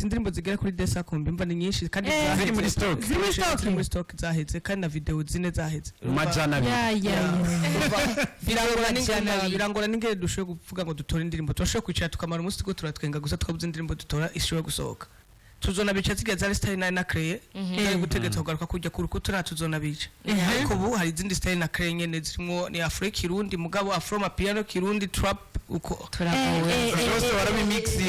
Mfise indirimbo zigera kuri 200, mva ni nyinshi kandi zaheze. Ziri muri stock. Ziri muri stock? Ziri muri stock, zaheze, kandi na video zine zaheze. 200. Ya. Birangora n'ingene 200. Birangora n'ingene dushoboye kuvuga ngo dutore indirimbo. Turashobora kwicara tukamara umunsi turiko turatwenga gusa, tukabuza indirimbo dutora ishobora gusohoka. Tuzona bica zigeze zari style nari nakreye, nari gutegetse kugaruka kujya ku rukuta, nta tuzona bica. Ariko ubu hari izindi style nakreye nyene zirimwo ni afro kirundi, mugabo afro mapiano kirundi trap uko. Turagowe. Byose warabimixi,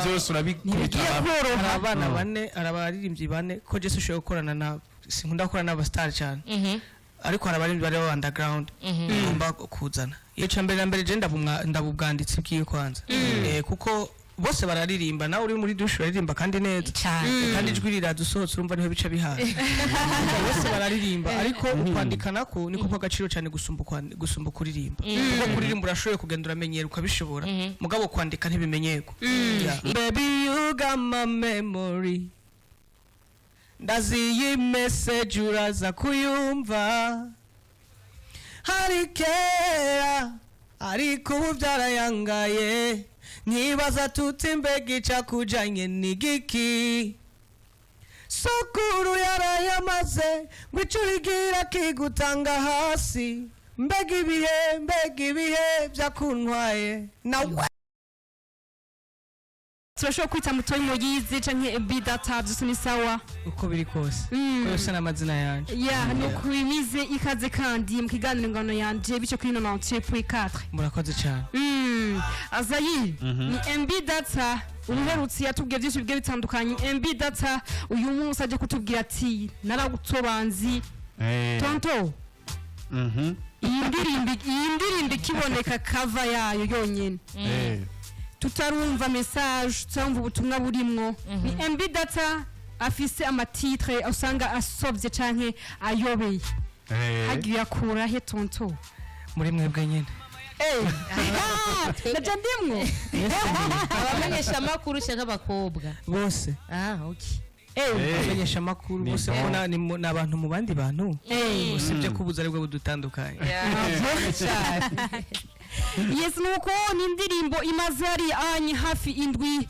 byose urabikubita hamwe. Hari abana bane, hari abaririmbyi bane, ko je sinshobora gukorana na, sinkunda gukorana n'abastar cyane, ariko hari abaririmbyi bari underground ngomba kuzana. Iyo ca mbere na mbere je ndabubwanditsi bwiwe kwanza, kuko bose bararirimba, nawe uri muri douche uraririmba kandi neza. Cyane. Kandi ijwi riraza usohotse, urumva niho bica bihaza. Bose bararirimba, ariko ukwandika nako niko kw'agaciro cyane gusumba kuririmba, kuko kuririmba urashoboye kugenda uramenyera ukabishobora, mugabo kwandika ntibimenyerwa. Yeah. Baby, you got my memory, ndazi iyi message uraza kuyumva. Hari kera, ariko ubu byarayangaye, nkibaza tuti mbega icakujanye ni giki? Sokuru yarayamaze ngo ico urigira kigutanga hasi. Mbega ibihe, mbega ibihe byakuntwaye nawe. Turashobora kwita Mutoyi Moyize canke Bidata, byose ni sawa. Uko biri kose, ko yose n'amazina yanje. Ya, nuko bimeze. Ikaze kandi mu kiganiro Ingano Yanje, bice kuri 98.4. Murakoze cyane. Azayi ni MB Data. Ubuherutse yatubwiye byinshi bigiye bitandukanye. MB Data uyu munsi aje kutubwira ati naragutobanzi. Tonto, iyi ndirimbo ikiboneka, cover yayo yonyene, tutarumva message, tutarumva ubutumwa burimwo, ni MB Data afise amatitre usanga asovye canke ayobeye. Hagiye akura he, tonto? Muri mwebwe nyene. Naja ndimwo. Abamenyesha amakuru cyangwa abakobwa? Bose. Ah, okay. Abamenyesha amakuru bose, ko ni abantu mu bandi bantu, usibye ko ubuzi aribwo budutandukanye. Cyane. Yes, nuko ni indirimbo imaze hari anye hafi indwi,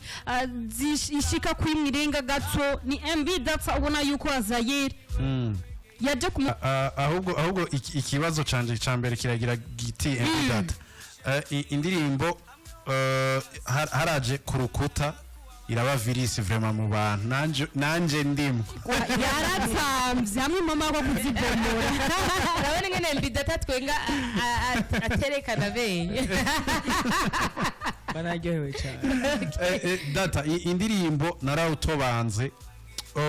ishika kuri imwe gato. Ni MB Data, ubona yuko Azayeri yaje kumu Ahubwo ikibazo canje ca mbere kiragira giti: MB Data, indirimbo haraje ku rukuta iraba virus vraiment mu bantu, nanje ndimo. Yaratambye hamwe mama ko kuzibomora. Urabona ingene MB Data twenga, aterekana amenyo. Bararyohewe cyane. Data, indirimbo narawutobanze,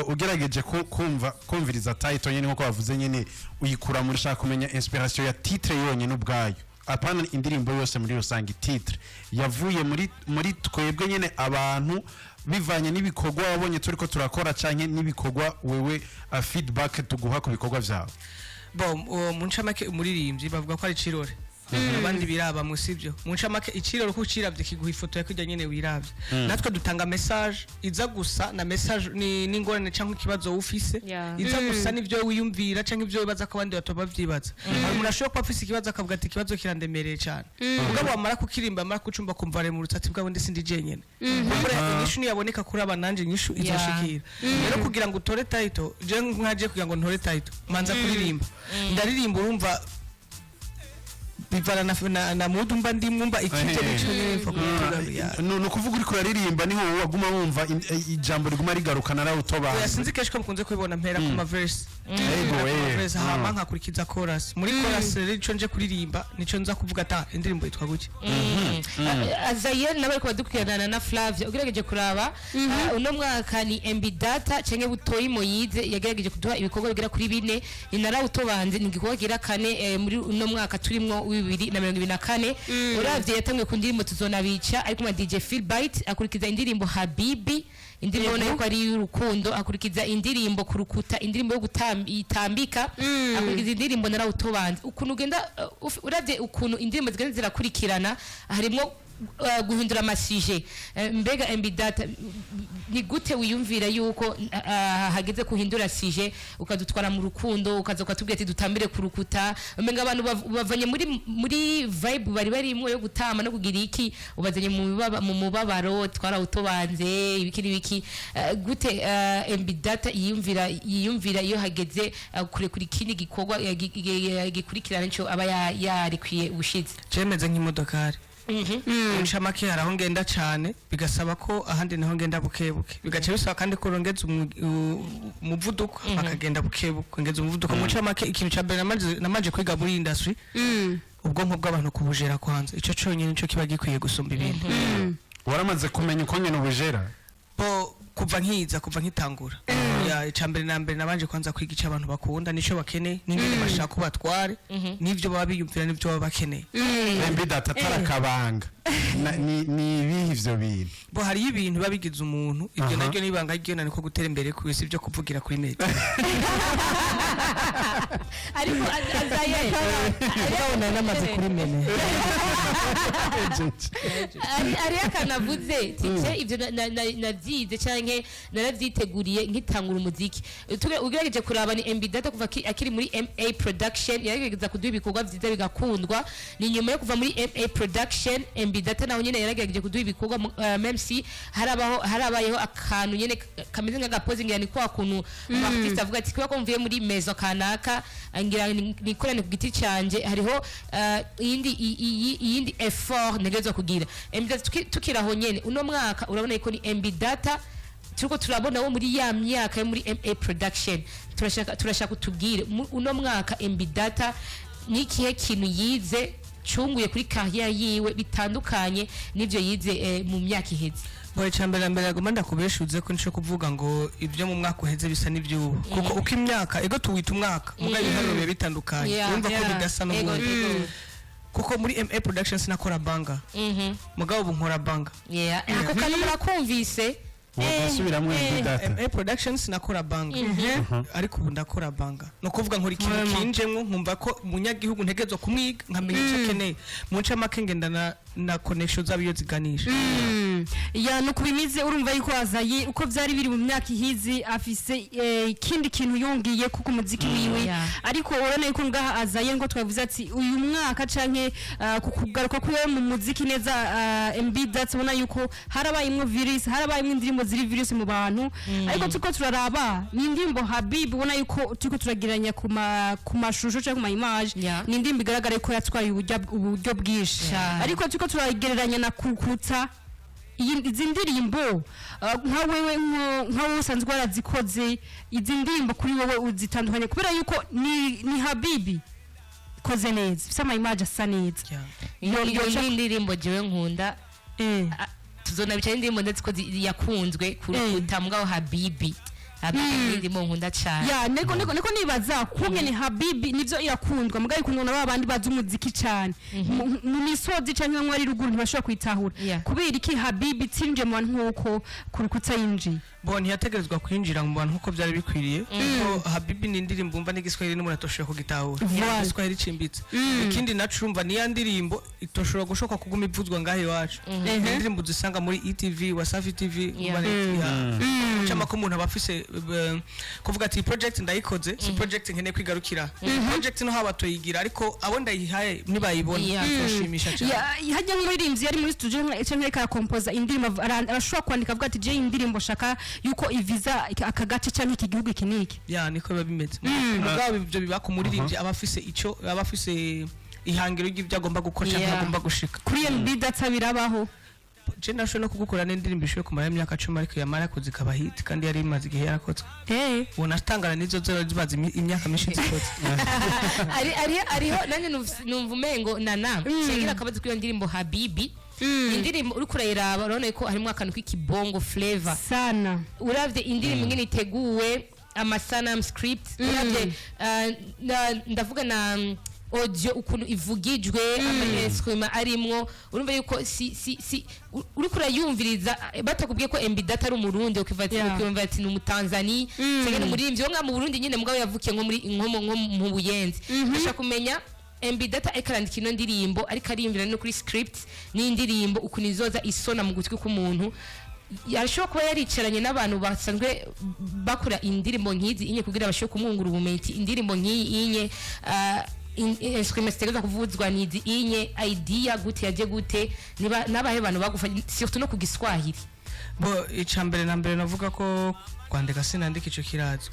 ugerageje kumva kumviriza title nyene nkuko bavuze nyene, uyikura muri shaka kumenya inspiration ya titre yonyene ubwayo, apana indirimbo yose muri rusange. Titre yavuye muri twebwe nyene abantu, bivanye n'ibikorwa wabonye turiko turakora, canke n'ibikorwa wewe, feedback tuguha ku bikorwa vyawe? Bon, mu ncamake, umuririmbyi bavuga ko ari cirore abandi biraba mu, sibyo? Mu ncamake, icirore uko uciravye kiguha ifoto ya kurya nyene wiravye. Natwe dutanga message iza gusa na message ni n'ingorane cyangwa ikibazo ufise, iza gusa n'ivyo wiyumvira cyangwa ivyo wibaza ko abandi batoba bavyibaza. Hari umuntu ashobora kuba afise ikibazo akavuga ati ikibazo kirandemereye cyane, mugabo wamara kukirimba, amara kucumba, kumva aremurutse ati bwa bundi sindi jenyene. Kumbure inyishu niyaboneka kuri aba, nanje inyishu izoshikira. Rero kugira ngo utore title, je nkaje kugira ngo ntore title manza kuririmba, ndaririmba, urumva bivana na mood mba ndimwo, mba ikije nico nyene mfa kuvuga ya. Ni ukuvuga uriko uraririmba niho waguma wumva ijambo riguma rigaruka Oya, narawutobanze? Sinzi, kenshi ko mukunze kubibona, mpera ku ma verse. Ego. Ku ma verse, hama nkakurikiza chorus. Muri chorus rero ico nje kuririmba nico nza kuvuga ata indirimbo yitwa gutya. Azayel nawe ariko badukurikirana na Flavia, ugerageje kuraba, uno mwaka ni MB Data canke Butoyi Moyize yagerageje kuduha ibikorwa bigera kuri bine. Ni narawutobanze, ni igikorwa gira kane muri uno mwaka turimwo w'2024. Uravye, yatangiye ku ndirimbo tuzonabica ariko na DJ Philbite, akurikiza indirimbo Habibi, indirimbo ubona yuko ari iy'urukundo, akurikiza indirimbo ku rukuta, indirimbo yo gutambika, akurikiza indirimbo narawutobanze. Ukuntu ugenda, uravye ukuntu indirimbo zigenda zirakurikirana, harimwo Guhindura ama sujets. Mbega MB Data, ni gute wiyumvira yuko hageze kuhindura sujet, ukadutwara mu rukundo, ukaza ukatubwira ati dutambire ku rukuta? Umenga abantu bavanye muri vibe bari barimwo yo gutama no kugira iki, ubazanye mu mubabaro, twarawutobanze, ibiki n'ibiki. Gute MB Data yiyumvira iyo hageze kurekura ikindi gikorwa gikurikirana ico aba yarekuye ubushize? Cemeze nk'imodokari. Incamake, hari aho ngenda cyane, bigasaba ko ahandi naho ngenda buke buke, bigaca bisaba kandi ko urongeza umuvuduko, akagenda buke buke, ongeza umuvuduko. Mu ncamake, ikintu cya mbere namaze kwiga muri industry, ubwonko bw'abantu kubujera kwanza, ico conyine nico kiba gikwiye gusumba ibindi. Waramaze kumenya uko nyine ubujera? Bo kuva nkiza, kuva nkitangura ya, icya mbere na mbere nabanje kwanza kwiga icyo abantu bakunda n'icyo bakeneye n'ingene bashaka ubatware n'ibyo baba biyumvira n'ibyo baba bakeneye. MB Data, atari akabanga, ni ibihe ivyo bintu? Bo hariyo ibintu biba bigize umuntu, ibyo naryo n'ibanga ryo niko gutera imbere ku isi byo kuvugira kuri media. Ariko azaye Urabona namaze kuri mene. Hariho akantu avuze tike, ibyo nabyize canke naravyiteguriye nkitangura umuziki. Ugerageje kuraba, ni MB Data kuva akiri muri MA Production yaragerageza kuduha ibikorwa vyiza bigakundwa. Ni nyuma yo kuva muri MA Production, MB Data naho nyene yaragerageje kuduha ibikorwa, même si harabayeho akantu nyene kameze nk'agapozi, ngira ni kwa kuntu artiste avuga ati kubera ko mvuye muri maison kanaka, ngira nikorane ku giti canje, hariho iyindi effort ntegerezwa kugira. MB Data, tukiri aho nyene, uno mwaka urabona ko ni MB Data turiko turabona wo muri ya myaka yo muri MA Production. Turashaka utubwire, uno mwaka MB Data ni ikihe kintu yize cunguye kuri carrière yiwe bitandukanye n'ivyo yize mu myaka iheze? Bo, icya mbere na mbere agomba ndakubeshuze ko nico kuvuga ngo ibyo mu mwaka uheze bisa n'iby'ubu, kuko uko imyaka ego tuwita umwaka, mugabo ibiharuro biba bitandukanye. Urumva ko bidasa n'ubundi, kuko muri MA Production sinakora banga, mugabo ubu nkora banga. Yeah. Ako kantu murakumvise? Wasubiramwo, MB Data? MA Productions nakora banga, ariko ubu ndakora banga. No kuvuga nkora ikintu kinjemwo, nkumva ko umunyagihugu ntegerezwa kumwiga, nkamenya icyo akeneye. Mu ncamake, ngenda na connection zabo iyo ziganisha. Ya, nuko bimeze. Urumva yuko azaye uko byari biri mu myaka ihizi, afise ikindi kintu yongiye kuko umuziki wiwe. Ariko urabona yuko ngaha azaye ngo twavuze ati uyu mwaka canke ku kugaruka kwiwe mu muziki neza, MB Data, ubona yuko harabayimwo virus, harabayimwo indirimbo ziri virus mu bantu. Ariko turiko turaraba ni indirimbo Habib, ubona yuko turiko turagereranya ku mashusho canke ku ma image, ni indirimbo igaragara yuko yatwaye uburyo bwinshi. Ariko turiko turagereranya na Kukuta. Izi ndirimbo, nka wewe nka wowe usanzwe warazikoze izi ndirimbo, kuri wowe uzitandukanye kubera yuko ni Habibi ikoze neza, ifise ama image asa neza. Iyo ni indirimbo jewe nkunda. Tuzona bicaye indirimbo ndetse ko yakunzwe kuruta, mugabo Habibi, Habibi ni indirimbo nkunda cyane. Ya, niko nibaza kumwe ni Habibi, nivyo irakundwa, mugabo ikundwa na babandi bazi umuziki cyane mu misozi canke bamwe ari ruguru ntibashobora kuyitahura. Kubera iki Habibi tinje mu bantu nkuko Kurukuta yinjiye? Bo ntiyategerezwa kwinjira mu bantu nkuko byari bikwiriye, kuko Habibi ni indirimbo umva n'igiswahili n'umuntu atoshobora kugitahura. Igiswahili cimbitse. Ikindi naco, urumva niya ndirimbo itoshobora gushoka kuguma ivuzwa ngaho iwacu. Ni indirimbo uzisanga muri ETV, Wasafi TV. Cama ko umuntu aba afise kuvuga ati project ndayikoze, si project nkeneye kwigarukira, project no haba tuyigira, ariko abo ndayihaye nibayibona bizoshimisha cyane. Ya, hajya nk'umuririmbyi yari muri studio canke ariko arakompoza indirimbo, arashobora kwandika avuga ati je indirimbo shaka yuko iviza aka gace canke iki gihugu iki n'iki. Ya, niko biba bimeze. Mugabo ibyo biba ku muririmbyi aba afise ico, aba afise ihangiro ry'ibyo agomba gukora cyangwa agomba gushika. Kuri MB Data birabaho? Je ndashobora no kugukora n'indirimbo ishoboye kumara imyaka 10, ariko yamara kuza ikaba hit kandi yari imaze igihe yarakozwe. Ubona atangana n'izo zora zimaze imyaka myinshi zikoze. Ari ariho nanjye numva umengo nana cegera akabazo kuri iyo ndirimbo Habibi. Indirimbo uriko urayiraba, urabona ko harimo akantu k'ikibongo flavor. Sana. Uravye indirimbo ingene iteguwe, amasanamu, script, uravye ndavuga na audio ukuntu ivugijwe, ama instrument arimwo, urumva yuko si uriko urayumviriza, batakubwiye ko MB Data ari umurundi, ukiva ati ukumva ati ni umutanzani cyangwa ni umuririmbyi wo ngaha mu Burundi nyine, mugabo yavukiye nko muri nko mu Buyenzi. Ndashaka kumenya MB Data ariko arandika ino ndirimbo, ariko ariyumvira no kuri script n'indirimbo ukuntu izoza isona mu gutwi k'umuntu, yashobora kuba yaricaranye n'abantu basanzwe bakora indirimbo nk'izi inye kugira bashobore kumwungura ubumenyi ati indirimbo nk'iyi inye, instrument zitegerezwa kuvuzwa n'izi inye, idea gute yaje gute, niba n'abahe bantu bagufasha, surtout no ku Giswahili? Bo, icya mbere na mbere navuga ko kwandika sinandika, ico kirazwi.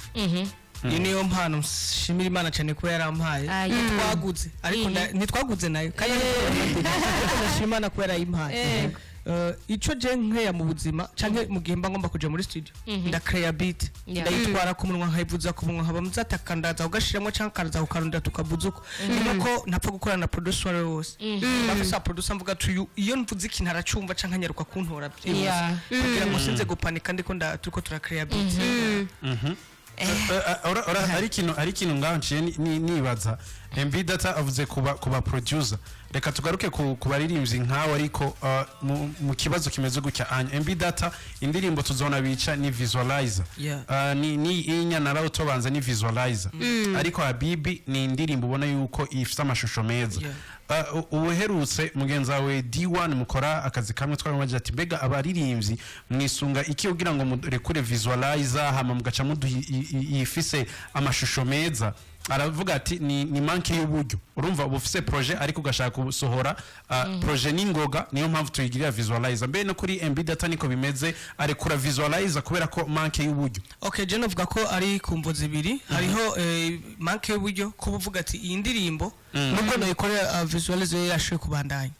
Iyo niyo mpano nshimira Imana cyane kuba yarampaye. Ntitwaguze ariko ntitwaguze nayo kandi, ariko ndashima Imana kuba yarayimpaye. Ico je nkeya mu buzima canke mu gihe mba ngomba kuja muri studio, ndakreya beat, ndayitwara ku munwa, nkayivuza ku munwa, nkaba muzataka, ndaza kugashiramwo canke karaza kukarondera, tukavuza uko. Nuko ntapfa gukorana na producer uwo ari we wose. Bafise aba producer mvuga ati uyu iyo mvuze ikintu aracumva canke anyaruka kuntora byihuse, kugira ngo sinze gupanika ndiko turiko turakreya beat. Hari ikintu ngaho nciye nibaza. MB Data avuze kuba producer, reka tugaruke ku baririmbyi nkawe, ariko mu kibazo kimeze gutya anya MB Data, indirimbo tuzona bica ni visualizer. Ni inya narawutobanze ni visualizer, ariko Habibi ni indirimbo ubona yuko ifite amashusho meza. Ubuherutse mugenzi wawe D1 mukora akazi kamwe twaramubaje ati mbega abaririmbyi mwisunga iki kugira ngo murekure visualizer hama mugaca muduha ifise amashusho meza? Aravuga ati ni manque y'uburyo. Urumva uba ufise projet ariko ugashaka gusohora projet n'ingoga, niyo mpamvu tuyigirira visualizer. Mbe no kuri MB Data niko bimeze, arekura visualizer kubera ko manque y'uburyo? Okay, je novuga ko ari ku mvo zibiri. Hariho manque y'uburyo, kuba uvuga ati iyi ndirimbo nubwo noyikorera visualizer yashoboye kubandanya.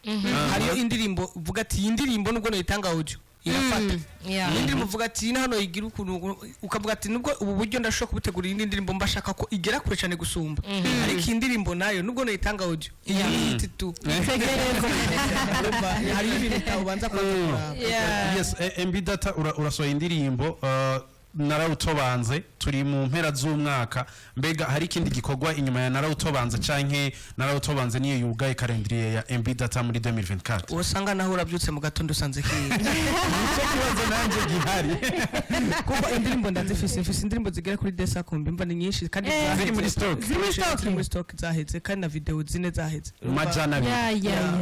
Hariyo indirimbo uvuga ati iyi ndirimbo nubwo noyitanga audio irafata. Iyi ndirimbo uvuga ati iyi hano igira ukuntu, ukavuga ati nubwo ubu buryo ndashobora kubutegura iyindi ndirimbo mbashaka ko igera kure cyane gusumba, ariko iyi ndirimbo nayo nubwo noyitanga audio iyi ni hit tu. Urumva, hariyo ibintu ubanza kubanza kuraba. Yes, MB Data, urasohoye indirimbo narawutobanze, turi mu mpera z'umwaka. Mbega hari ikindi gikorwa inyuma ya narawutobanze, canke narawutobanze niyo yugaye calendrier ya MB Data muri 2024? Usanga naho urabyutse mu gatondo usanze kiye. Nicyo kibazo nanje gihari. Kuko indirimbo ndazifise, mfise indirimbo zigera kuri desa kumbi, mva ni nyinshi kandi zaheze. Ziri muri stock. Ziri muri stock, ziri muri stock zaheze, kandi na video zine zaheze. 200. Ya.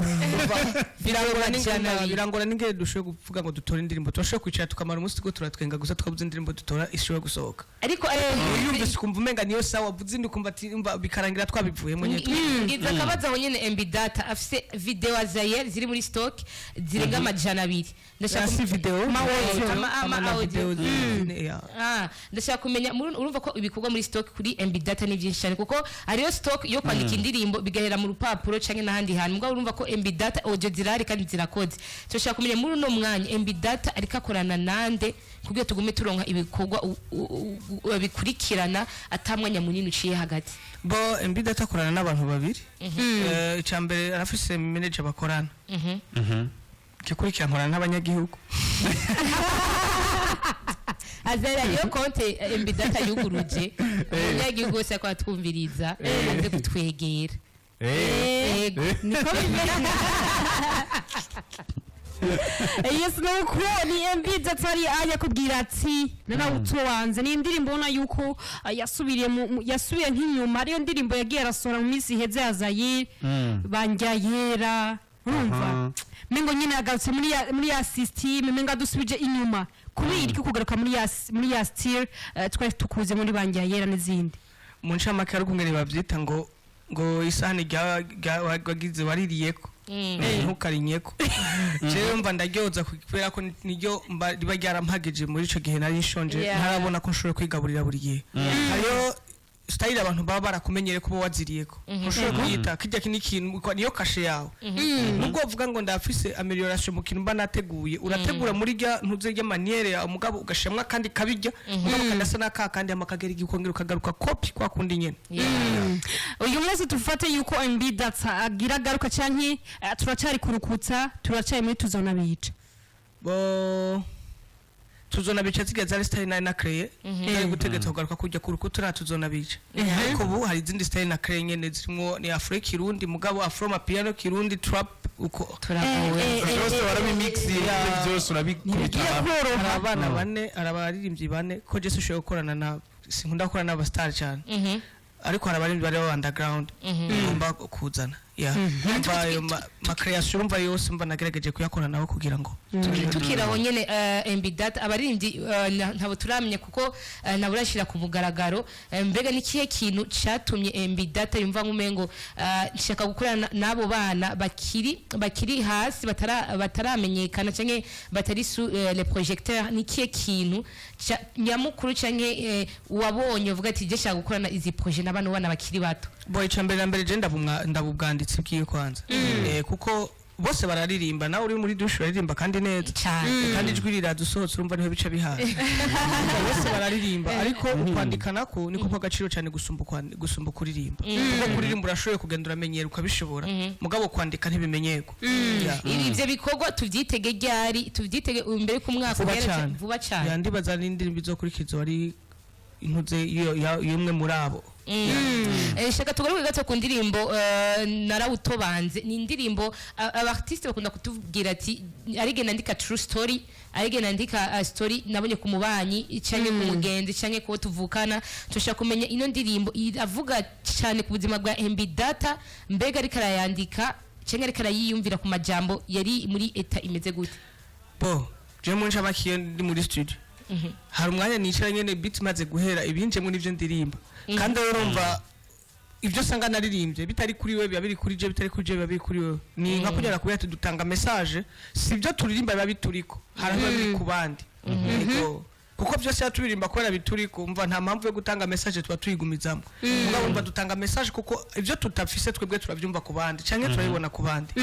Birangora 200. Birangora n'ingene dushoboye kuvuga ngo dutore indirimbo. Turashoboye kwicara tukamara umunsi turiko turatwenga gusa, tukabuza indirimbo dutora ishobora gusohoka. Ariko Uyumvise ukumva umenga niyo sawa, wavuze indi ukumva ati umva, bikarangira twabivuyemo nyine. Ngize akabazo aho nyene. MB Data afise video Zaire ziri muri stock zirenga 200. Ndashaka Si video. Ama audio, ama Ama audio. video zine, yeah. Ndashaka kumenya urumva ko ibikorwa muri stock kuri MB Data ni byinshi cyane, kuko hariyo stock yo kwandika indirimbo bigahera mu rupapuro canke n'ahandi hantu. Mugabo urumva ko MB Data audio zirahari kandi zirakoze. Turashaka kumenya muri uno mwanya MB Data ariko akorana nande kugira tugume turonka ibikorwa bikurikirana ata mwanya munini uciye hagati. Bo, MB Data akorana n'abantu babiri. Icya mbere arafise manager bakorana. Igikurikira nkorana n'abanyagihugu. Azera iyo konte MB Data yuguruje, umunyagihugu wese ako atwumviriza aze kutwegera. Yego. Niko bimeze. Yes, nuko ni MB Data ari ajya kubwira ati narawutobanze, ni indirimbo ubona yuko yasubiriye yasubiye nk'inyuma, ariyo ndirimbo yagiye arasohora mu minsi iheze ya Zayire banjya yera. Urumva mengo nyine yagarutse muri ya system, mengo adusubije inyuma. Kubera iki kugaruka muri ya style twari tukuze muri banjya yera n'izindi? Mu ncamake, ari ukungene bavyita ngo isahani wagize waririyeko ntukarinyeko. Jewe mva ndaryoza kubera ko niryo riba ryarampagije muri ico gihe nari nshonje, ntarabona ko nshobora kwigaburira buri gihe. Hariyo style abantu baba barakumenyere kuba waziriyeko, ntushobora kuyita kijya ni ikintu niyo cachet yawe. Nubwo uvuga ngo ndafise amélioration mu kintu mba nateguye, urategura muri rya ntuze rya manière yawe, mugabo ugashiramwo akandi kabirya, mugabo kadasa n'aka kandi, hama kagera igihe ukongera ukagaruka copy kwa kundi nyene. Uyu munsi tufate yuko MB Data agira agaruka canke turacari kurukutsa, turacari muri tuzona bica? Bo, tuzona bica zirya zari style nari nakreye, nari gutegetse kugaruka kujya ku rukuta nta tuzona bica, ariko ubu hari izindi style nakreye nyene zirimwo ni afro kirundi, mugabo afro mapiano kirundi trap uko. Turagowe. Byose warabimixinze, byose urabikubita hamwe. Hari abana bane, hari abaririmbyi bane ko je sinshobora gukorana na, sinkunda gukorana n'abastar cyane. Ariko hari abaririmbyi bari ba underground ngomba kuzana, yeah. Umva, ayo ma creation, urumva, yose mba nagerageje kuyakora nabo kugira ngo Tukiri aho nyene, MB Data, abaririmbyi ntabo turamenya kuko nabo urashyira ku mugaragaro. Mbega ni kihe kintu catumye MB Data yumva nk'umengo nshaka gukorana n'abo bana bakiri hasi, bataramenyekana canke batari sous les projecteurs? Ni kihe kintu nyamukuru canke wabonye uvuga ati: "Je nshaka gukorana izi projet n'abana bana bakiri bato"? Bo, icya mbere na mbere, je ndabubwanditsi bwiwe kwanza, kuko bose bararirimba, nawe uri muri douche uraririmba kandi neza. Cyane. Kandi ijwi riraza usohotse, urumva niho bica bihaza. Bose bararirimba, ariko ukwandika nako niko kw'agaciro cyane gusumba kuririmba, kuko kuririmba urashoboye kugenda uramenyera ukabishobora, mugabo kwandika ntibimenyerwa. Yeah. Ivyo bikorwa tuvyitege ryari? Tuvyitege imbere ku mwaka Vuba ugera cyane. Vuba cyane. Yeah, ndibaza n'indirimbo izokurikiza wari intuze y'umwe muri abo. Shaka tugaruke gato ku ndirimbo "Narawutobanze". Ni indirimbo aba artiste bakunda kutubwira ati arige nandika true story, arige nandika story nabonye ku mubanyi canke ku mugenzi canke kuwo tuvukana. Tushaka kumenya, ino ndirimbo iravuga cyane ku buzima bwa MB Data. Mbega ariko arayandika canke ariko arayiyumvira ku majambo, yari muri état imeze gute? Bo, je mu ncamakiye ndi muri studio, hari umwanya nicara nyene, beat imaze guhera, ibinjemwo nivyo ndirimba. Kandi rero urumva, ibyo usanga naririmbye bitari kuri we biba biri kuri je, bitari kuri je biba biri kuri wewe. Ni nka kugira kubera ati dutanga message, si ibyo turirimba biba bituriko, hari aho biba biri ku bandi. Yego. Kuko byose iyo turirimba kubera bituriko, umva, nta mpamvu yo gutanga message, tuba tuyigumizamo. Mugabo umva, dutanga message kuko ibyo tutafise twebwe turabyumva ku bandi canke turabibona ku bandi.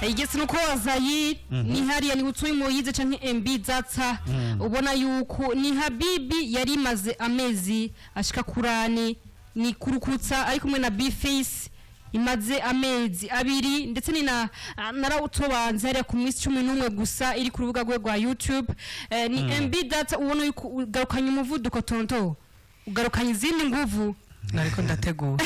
Igese nuko wazayi ni hariya ni utuye Moyize canke MB Data, ubona yuko ni Habibi yari imaze amezi ashika kurani, ni kurukutsa ari kumwe na B-Face imaze amezi 2, ndetse ni na "Narawutobanze" hariya ku minsi 11 gusa iri ku rubuga rwe rwa YouTube. Ni MB Data, ubona yuko ugarukanye umuvuduko, tonto, ugarukanye izindi nguvu. Nariko ndategura.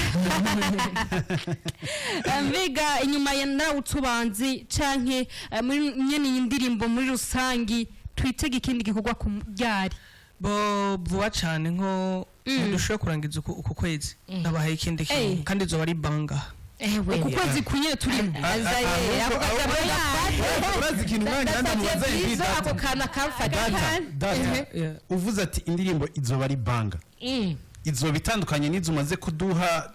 Mbega inyuma ya "Narawutubanze" canke muri nyene iyi ndirimbo muri rusangi, twitege ikindi gikorwa ku ryari? Bo, vuba cyane, nko ntidushoboye kurangiza uku kwezi, ndabahaye ikindi kintu kandi izoba ari banga. Ewe. Uku kwezi kunyene turimo? Azaye ako kajambo. Urazi ikintu umwanya ndamubaza, Ndasabye ibi Bwizo Data. ako kantu akamfata. Data, Data, uvuze ati indirimbo izoba ari banga, izoba itandukanye n'izo umaze kuduha?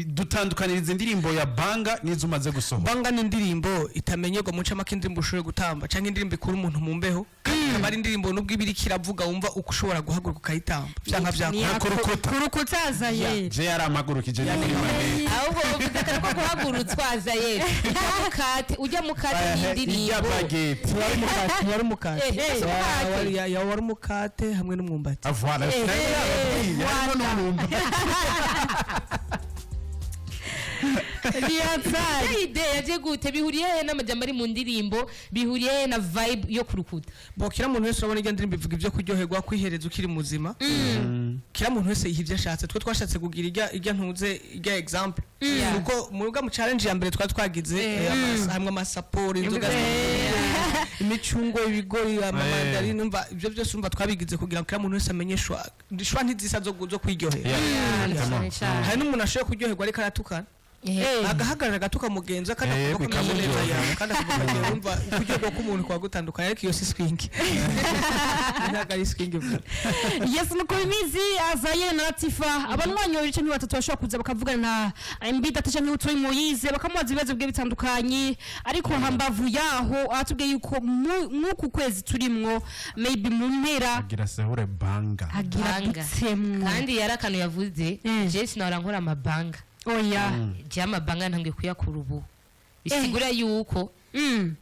Dutandukaniriza indirimbo ya banga n'izo umaze gusohora. Banga ni indirimbo itamenyerwa, mu ncamake indirimbo ushoboye gutamba cyangwa indirimbo ikura umuntu mu mbeho, kandi ikaba ari indirimbo nubwo iba iriko iravuga wumva uko ushobora guhaguruka ukayitamba vyanka vyakora. Kurukuta. Kurukuta, azaye. Je yaramagurukije ni kuri manete. Ahubwo uvuze akantu ko guhagurutswa, azaye ujya mukate, ujya mukate Ijya n'indirimbo. Baguette. Wari umukate, wari umukate. Umukate. Wari umukate hamwe n'umwumbati. Ah, voilà, harimo n'umwumba. Riyatari. Idée yaje gute? Bihuriye he n'amajambo ari mu ndirimbo? Bihuriye he na vibe yo kurukuta? Bo, kila muntu wese, urabona, irya ndirimbo ivuga ibyo kuryoherwa, kwihereza ukiri muzima. Kila muntu wese yiha ibyo ashatse. Twe twashatse kugira irya ntuze, irya example, kuko mu ruga mu challenge ya mbere twari twagize hamwe amasaporo, inzoga, imicungwe, ibigori, amamandarine. Umva, ibyo byose, umva, twabigize kugira ngo kila muntu wese amenye choix, choix ntizisa zo kwiryohera. Cyane cyane. Hari n'umuntu ashoboye kuryoherwa ariko aratukana, agahagarara agatuka mugenzi we, kandi akavuga ko ameze neza. Bikamuryohera. Yawe kandi akavuga ati wumva kuryoherwa k'umuntu kwa gutandukanye, ariko iyo si swing, ntabwo ari swing vuba. Yes, nuko bimizi. Azaye na Latifa, abanywanyi babiri canke batatu bashobora kuza bakavugana na MB Data canke Utoyi Moyize, bakamubaza ibibazo bigiye bitandukanye. Ariko hambavu yaho, atubwiye yuko mw'uku kwezi turimwo, maybe mu mpera, Agira sehure banga. Agira Banga. dutsemwo. Kandi yari akantu yavuze. Je sinahora nkora amabanga. Oya. Je amabanga ntangiye kuyakura ubu, bisigura yuko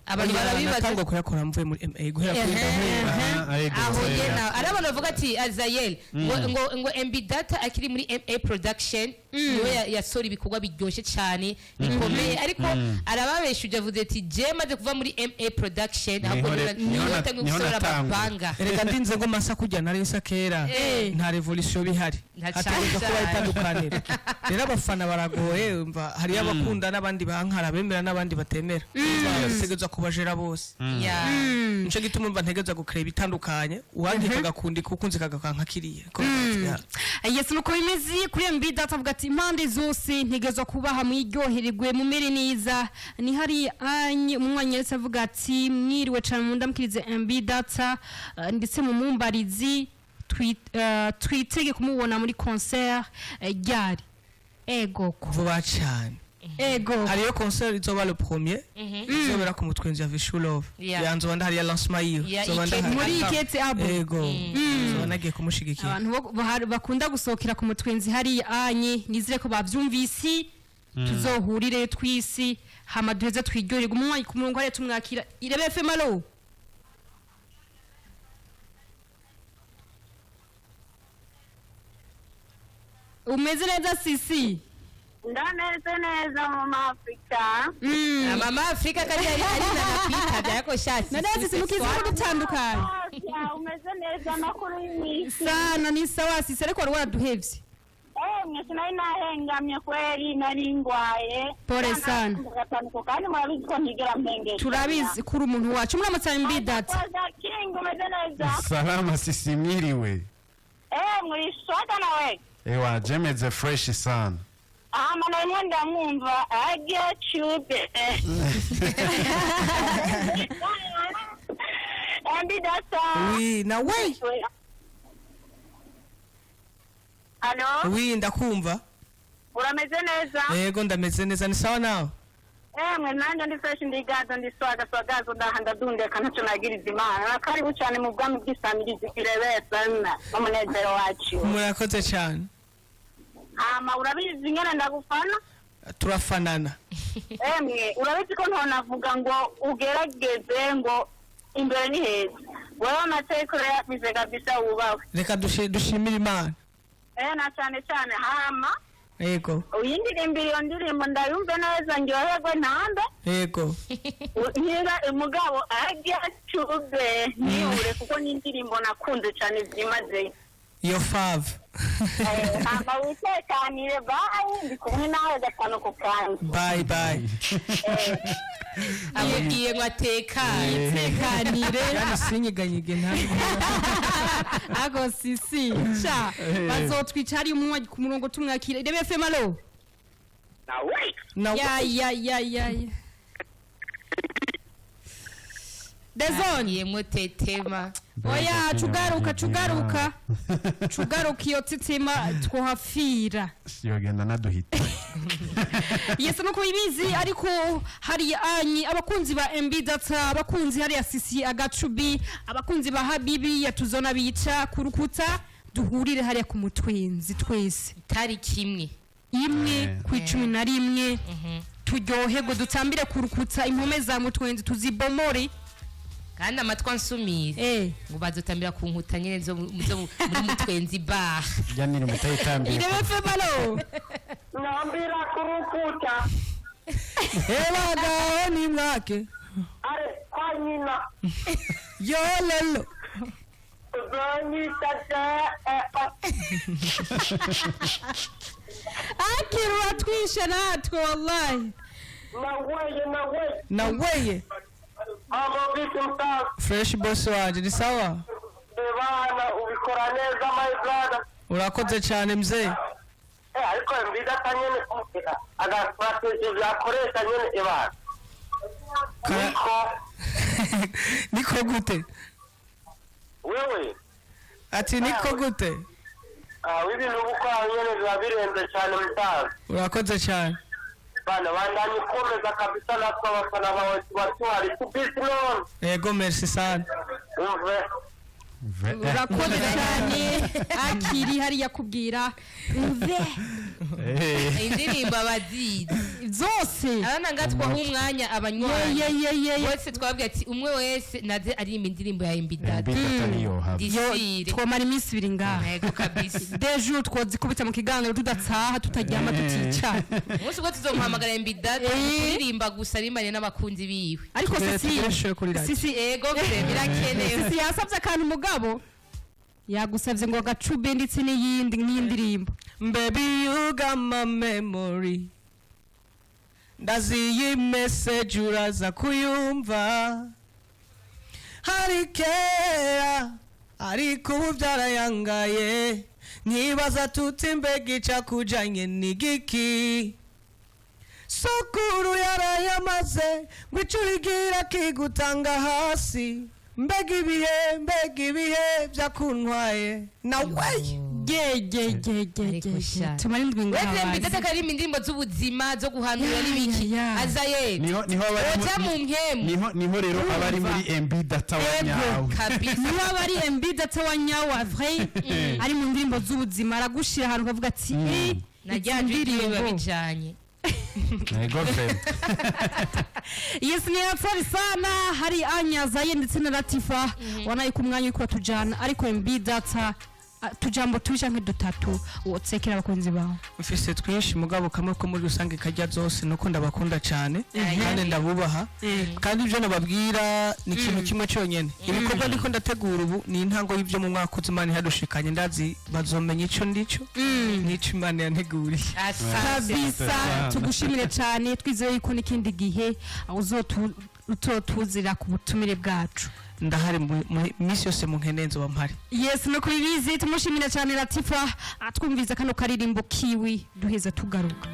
abantu barabibaza. Natangwa kuyakora mvuye muri MA, guhera kuri ndaheba. Aho nyena ari abantu bavuga ati Azayel ngo MB Data akiri muri MA Production niwe yasohora ibikorwa biryoshye cyane bikomeye, ariko arababeshuje, avuze ati je maze kuva muri MA Production ahubwo niho natangiye niho gusohora natangura. amabanga. Erega ndinze ngo masa kujya nari nsa kera, nta revolution bihari. Nta Hategerezwa cyane. kuba itandukaniro. Rero abafana baragoye, umva, hariyo abakunda n'abandi bankara, bemera n'abandi batemera. Umva, Ntegerezwa kubajera bose. Nico gituma umva ntegerezwa gukureba ibitandukanye, uwanjye kagakunda, ukunze kagakanka kiriya. Yeah. Yes, nuko bimeze kuri MB Data, avuga ati impande zose ntegezwa kubaha, mwiryohererwe, mumere neza. Ni hari anye umwanya yahise avuga ati mwiriwe cyane, mundamukirize MB Data, ndetse mu mumbarizi twitege kumubona muri concert ryari? Ego ko Vuba cyane. Ego. Hariyo concert izoba le premier, izobera ku Mutwenzi ya Vishu Love. Ya nzoba ndahari, ya lancement yiwe. Ya Nzoba Ikete. ndahari. Muri Ikete Abo. Ego, nzoba nagiye kumushigikira. Abantu bakunda gusohokera ku Mutwenzi hari anye, nizere ko bavyumvise, tuzohurire twisi hama duheze twiryoherwe. Umwanya ku murongo hariya tumwakira. Irebe FM, allo? Umeze neza sisi? Ndameze neza mu Afurika. Mama Afrika kandi ari nanakwitabye ariko shatse. None sisi mukizi ko dutandukanye? Umeze neza? Amakuru y'iminsi? Sana, ni sawa sisi, ariko wari waraduhevye. Emwe, sinari nahengamye kweri, nari ngwaye. Pole sana. Gatanu kandi murabizi ko ntigera mpengesha. Turabizi kuri umuntu wacu muramutse MB Data. King, umeze neza? Salama sisi, mwiriwe. Emwe, iswaga nawe. Ewa, jemeze fresh sana. Hama narimwe ndamwumva I get you babe. MB Data. Oui, na we. Allo? Oui, ndakumva. Urameze neza? Yego, ndameze neza, ni sawa nawe? Emwe, nanjye ndi fresh, ndigaza, ndi swaga swagaza, ndaha ndadundeka, ntacyo nagiriza Imana. Karibu cyane mu bwami bw'isamirizi Irebe FM n'umunezero wacu. Murakoze cyane. Hama urabizi nyene ndagufana. Turafanana. Emwe, urabizi ko ntonavuga ngo ugerageze ngo imbere ni heza. Wewe amateka urayabize kabisa, wubawe. Reka dushimire Imana. Eh, na cyane cyane. Hama Yego. uyindirimba iyo ndirimbo ndayumve neza, ndyoherwe, ntambe. Yego. Niba umugabo ajya cube ntibure, kuko ni indirimbo nakunze cyane byimazeyo. Iyo fave. Hama witekanire, bye, ndi kumwe nawe gatanu ku kandi. Bye bye. Amubwiye ngo atekane. Tekanire. Yani sinyiganyige nta. Ago sisi cha bazotwica. Hari umwe ku murongo tumwakira. Irebe FM, allo? Nawe. Na Ya ya ya ya ya. Dezone. Yemwe tetema. Oya, cugaruka, cugaruka, cugaruka, iyo titima twohafira. Yogenda naduhita. Yes, nuko ibizi, ariko hari anyi abakunzi ba MB Data, abakunzi hari asisi agacubi, abakunzi ba Habibi yatuzona bica ku rukuta, duhurire hariya ku Mutwenzi twese. Tariki 1. 1 ku 11, turyoherwe, dutambire ku rukuta, impome za Mutwenzi tuzibomore. Kandi amatwi ansumira ngo bazotambira ku nkuta nyene zo muri Mutwenzi bar. Janire mutayitambiye. Irebe FM, allo? Nambira kurukuta. Ebagaho ni mwake. Are kwa nyina. Yo lelo. Uzonyita Akira uratwishe natwe wallahi. Naweye, naweye. Na weye. Mambo vipi mtazi? Fresh, boss wanje, ni sawa. Bana, ubikora neza my brother. Urakoze cyane mzee. Eh, ariko MB Data nyene agastrategy yakoresha nyene ibana. Niko. Niko gute? Wewe. Ati niko gute? Ah, ibintu ukora nyene biba birenze cyane mutazi. Urakoze cyane. Bana, bandanye ukomeza kabisa, natwe abafana bawe tuba tuhari tubisi none. Yego, merci sana. Umve. Urakoze cyane akiri hariya kubwira umve. Indirimbo abazizi. Zose. Abana nga twaha umwanya abanywanyi yeyeyeye. bose, twabwiye ati umwe wese naze aririmba indirimbo ya MB Data. Data niyo Disire. Twamara iminsi 2 ngaha. Yego kabisa. Dejo twozikubita mu kiganiro, tudataha, tutaryama, tuticara. Umunsi ubwo tuzomuhamagara MB Data kuririmba gusa arimbanye n'abakunzi biwe. Ariko sisi Tugere kuri radio. sisi Ego vre, birakenewe. Sisi yasabye akantu, umugabo yagusabye ngo agacube ndetse n'iyindi n'iyindirimbo. Baby, you got my memory. Ndazi iyi message uraza kuyumva. Hari kera, ariko ubu byarayangaye. Nkibaza tuti: mbega icakujanye ni giki? Sokuru yarayamaze ngo ico urigira kigutanga hasi. Mbega ibihe, mbega ibihe byakuntwaye nawe! Ge ge ge ge. Ariko Ge. sha. Tumara indwi Wese ngaha. MB Data karirimba indirimbo z'ubuzima, zo guhanura n'ibiki. Ya, ya. Azaye Niho aba ari oja mu mpemu. Niho rero aba ari muri MB Data wa nyawe. Kabisa. Niba aba ari MB Data wa nyawa vrai, ari mu ndirimbo z'ubuzima, aragushira ahantu ukavuga ati: eh, Na izi rya jwi ryiwe biba ndirimbo. bijanye. Yego vraiment. Yes, ni hatari sana. Hari Anyazaye ndetse na Latifa wanaye ku mwanya uriko tujana, ariko MB Data, tujambo tubiri canke dutatu wotsekera abakunzi bawe. Mfise twinshi, mugabo kamwe ko muri rusange kajya zose nuko ndabakunda cyane kandi ndabubaha. Kandi ibyo nababwira ni ikintu kimwe cyonyine: ibikorwa ndiko ndategura ubu ni intango y'ibyo mu mwaka uza Imana ihadushikanye. Ndazi bazomenya ico ndico n'ico Imana yanteguriye. Asante. Kabisa. Sana. Tugushimire cyane, twizeye yuko n'ikindi gihe uzotuzira ku butumire bwacu. Ndahari minsi yose munkeneye nzoba mpari. Yes, no kubibizi. Tumushimira cyane Latifa, atwumviza kano karirimbo kiwi, duheza tugaruka.